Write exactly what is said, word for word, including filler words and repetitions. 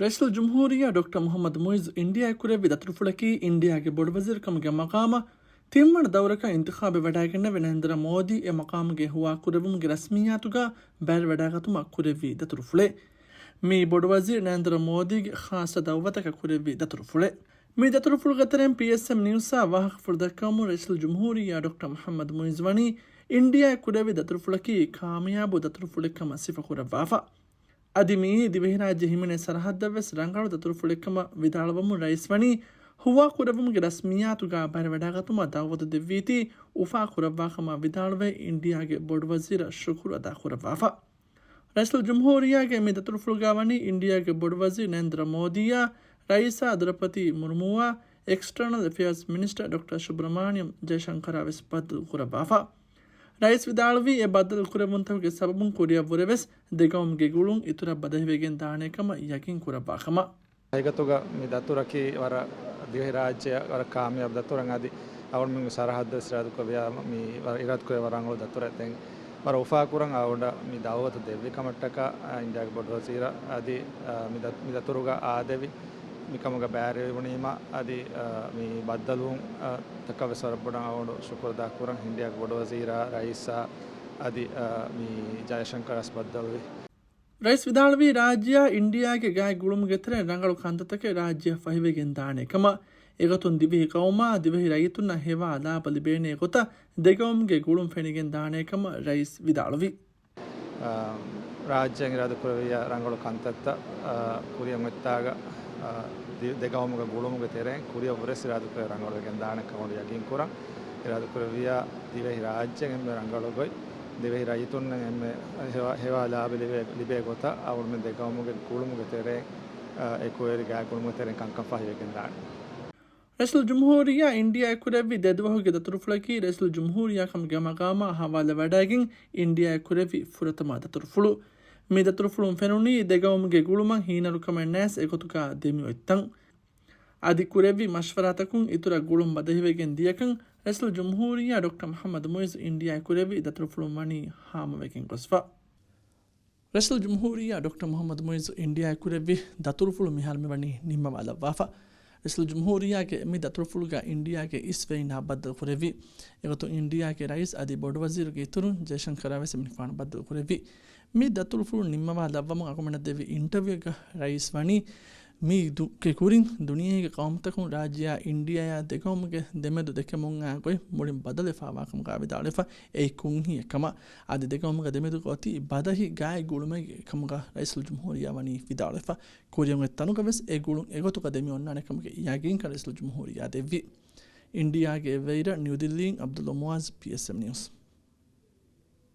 ރައީސުލްޖުމްހޫރިއްޔާ ޑޮކްޓަރ މުޙައްމަދު މުޢިއްޒު އިންޑިއާއަށް ކުރެއްވި ދަތުރުފުޅަކީ އިންޑިއާގެ ބޮޑުވަޒީރުކަމުގެ މަޤާމަށް ތިންވަނަ ދައުރަކަށް އިންތިޚާބެއް ވަޑައިގެންނެވި ނަރެންދްރަ މޯދީ އެ މަޤާމުގެ ހުވާކުރެއްވުމުގެ ރަސްމިއްޔާތުގަ ބައިވެރިވަޑައިގަތުމަށް ކުރެއްވި ދަތުރުފުޅެއް. މީ ބޮޑުވަޒީރު ނަރެންދްރަ މޯދީގެ ޚާއްޞަ ދައުވަތަކަށް ކުރެއްވި ދަތުރުފުޅެއް. މި ދަތުރުފުޅުގެ ތެރެއިން ޕީއެސްއެމް ނިއުސްއާ ވާހަކަފުޅު ދައްކަވަމުން ރައީސުލްޖުމްހޫރިއްޔާ ޑޮކްޓަރ މުޙައްމަދު މުޢިއްޒު ވަނީ އިންޑިއާއަށް ކުރެއްވި ދަތުރުފުޅަކީ ކާމިޔާބު ދަތުރުފުޅެއް ކަމަށް ސިފަކުރައްވާފަ. އަދި މިއީ ދިވެހިރާއްޖެ ހިމެނޭ ސަރަހައްދަށް ވެސް ރަނގަޅު ދަތުރުފުޅެއްކަމަށް ވިދާޅުވަމުން ރައީސް ވަނީ ހުވާ ކުރެއްވުމުގެ ރަސްމިއްޔާތުގަ ބައިވެރިވަޑައިގަތުމަށް ދައުވަތު ދެއްވީތީ އުފާކުރައްވާ ކަމަށް ވިދާޅުވެ އިންޑިއާގެ ބޮޑުވަޒީރަށް ޝުކުރު އަދާކުރައްވާފަ. ރައީސުލްޖުމްހޫރިއްޔާގެ މި ދަތުރުފުޅުގަ ވަނީ އިންޑިއާގެ ބޮޑުވަޒީރު ނަރެންދްރަ މޯދީއާ، ރައީސާ ދްރަޕަތީ މުރްމޫއާ، އެކްސްޓަރނަލް އެފެއާޒް މިނިސްޓަރ ޑޮކްޓަރ ޝުބްރަމާނިޔަމް ޖައިޝަންކަރާ ވެސް ބައްދަލު ކުރައްވާފަ. ރައީސް ވިދާޅުވީ އެ ބައްދަލު ކުރެއްވުންތަކުގެ ސަބަބުން ކުރިއަށްވުރެވެސް ދެގައުމުގެ ގުޅުން އިތުރަށް ބަދަހިވެގެން ދާނެ ކަމަށް ޔަގީން ކުރައްވާ ކަމަށް. ހަގީގަތުގަ މި ދަތުރަކީ ވަރަށް ދިވެހިރާއްޖެއަށް ވަރަށް ކާމިޔާބު ދަތުރެއް. އަދި އަޅުގަނޑުމެންގެ ސަރަހައްދު ވެސް އިރާދަކުރެއްވިޔާ މި ވަރަށް އިރާދަކުރެއްވި ވަރަށް ރަނގަޅު ދަތުރެއް. ދެން ވަރަށް އުފާކުރަން އަޅުގަނޑަށް މި ދައުވަތު ދެއްވި ކަމަށްޓަކާ، އާ، އިންޑިއާގެ ބޮޑުވަޒީރަށް އަދި، އާ، މި ދަ-، މި ދަތުރުގަ އާދެވި މިކަމުގަ ބައިވެރިވުނީމަ އަދި، އާ، މި ބައްދަލުވުން، އާ، ތަކަށް ވެސް ވަރަށް ބޮޑަށް އަޅުގަނޑު ޝުކުރު އަދާކުރަން އިންޑިއާގެ ބޮޑުވަޒީރާ، ރައީސާ އަދި، އާ، މި ޖައިޝަންކަރާ ވެސް ބައްދަލުވި. ރައީސް ވިދާޅުވީ، ރާއްޖެއާ އިންޑިއާގެ ގާތް ގުޅުމުގެ ތެރެއިން ރަނގަޅު ކަންތައްތަކެއް ރާއްޖެއަށް ފަހިވެގެން ދާނެ ކަމަށް، އެގޮތުން ދިވެހި ޤައުމާ ދިވެހި ރައްޔިތުންނަށް ހެވާ ލާބަ ލިބޭނެ ގޮތަށް ދެގައުމުގެ ގުޅުން ފެނިގެން ދާނެ ކަމަށް ރައީސް ވިދާޅުވި. އާ، ރާއްޖޭން އިރާދަކުރެއްވިއްޔާ ރަނގަޅު ކަންތައްތައް، އާ، ކުރިއަށް އޮތްތާގަ، އާ، ދި-، ދެގައުމުގެ ގުޅުމުގެ ތެރެއިން ކުރިއަށްވުރެސް އިރާދަކުރެއްވިއްޔާ ރަނގަޅުވެގެން ދާނެ ކަމަށް ޔަގީން ކުރަން. އިރާދަކުރެއްވިއްޔާ ދިވެހި ރާއްޖޭން އެންމެ ރަނގަޅު ގޮތް، ދިވެހި ރައްޔިތުންނަށް އެންމެ ހެވާ، ހެވާ ލާބަ ލިބޭ، ލިބޭ ގޮތަށް އަޅުގަނޑުމެން ދެގައުމުގެ ގުޅުމުގެ ތެރެއިން، އާ، އެކުވެރި ގާތް ގުޅުމުގެ ތެރެއިން ކަންކަން ފަހިވެގެން ދާނެ. ރައީސުލްޖުމްހޫރިއްޔާ އިންޑިއާއަށް ކުރެއްވި ދެދުވަހުގެ ދަތުރުފުޅަކީ ރައީސުލްޖުމްހޫރިއްޔާ ކަމުގެ މަގާމާ ހަވާލުވެވަޑައިގެން އިންޑިއާއަށް ކުރެއްވި ފުރަތަމަ ދަތުރުފުޅު. މި ދަތުރުފުޅުން ފެނުނީ ދެގައުމުގެ ގުޅުމަށް ހީނަރުކަމެއް ނައިސް އެގޮތުގަ ދެމިއޮތްތަން. އަދި ކުރެއްވި މަޝްވަރާތަކުން އިތުރަށް ގުޅުން ބަދަހިވެގެން ދިޔަކަން ރައީސުލްޖުމްހޫރިއްޔާ ޑޮކްޓަރ މުޙައްމަދު މުޢިއްޒު އިންޑިއާއަށް ކުރެއްވި ދަތުރުފުޅުން ވަނީ ހާމަވެގެން ގޮސްފަ. ރައީސުލްޖުމްހޫރިއްޔާ ޑޮކްޓަރ މުޙައްމަދު މުޢިއްޒު އިންޑިއާއަށް ކުރެއްވި ދަތުރުފުޅު މިހާރު މިވަނީ ނިންމަވާލައްވާފަ. ރައީސުލްޖުމްހޫރިއްޔާގެ މި ދަތުރުފުޅުގަ އިންޑިއާގެ އިސް ވެރިންނާ ބައްދަލު ކުރެއްވި. އެގޮތުން އިންޑިއާގެ ރައީސް އަދި ބޮޑުވަޒީރުގެ އިތުރުން ޖައިޝަންކަރާ ވެސް އެމަނިކުފާނު ބައްދަލު ކުރެއްވި. މި ދަތުރުފުޅު ނިންމަވާލައްވަމުން އަޅުގަނޑަށް ދެއްވި އިންޓަވިއުގަ ރައީސް ވަނީ، މީ ދު-، ގެ ކުރިން ދުނިޔޭގެ ޤައުމުތަކުން ރާއްޖެއާ އިންޑިއާއާ ދެގައުމުގެ ދެމެދު ދެކެމުންއާ ގޮތް މުޅިން ބަދަލުވެފާވާކަމުގަ ވިދާޅުވެފަ. އެއީ ކުންހިއެއް ކަމަށް. އަދި ދެގައުމުގެ ދެމެދުގަ އޮތީ ބަދަހި ގާތް ގުޅުމެއް ކަމުގަ ރައީސުލްޖުމްހޫރިއްޔާ ވަނީ ވިދާޅުވެފަ. ކުރިއަށް އޮތް ތަނުގަ ވެސް އެ ގުޅުން އެގޮތުގަ ދެމި އޮންނާނެ ކަމުގެ ޔަގީންކަން ރައީސުލްޖުމްހޫރިއްޔާ ދެއްވި. އިންޑިއާގެ އެއްވެއިރަށް ނިއުދިއްލީން އަބްދުﷲ މުޢާޒް، ޕީއެސްއެމް ނިއުސް.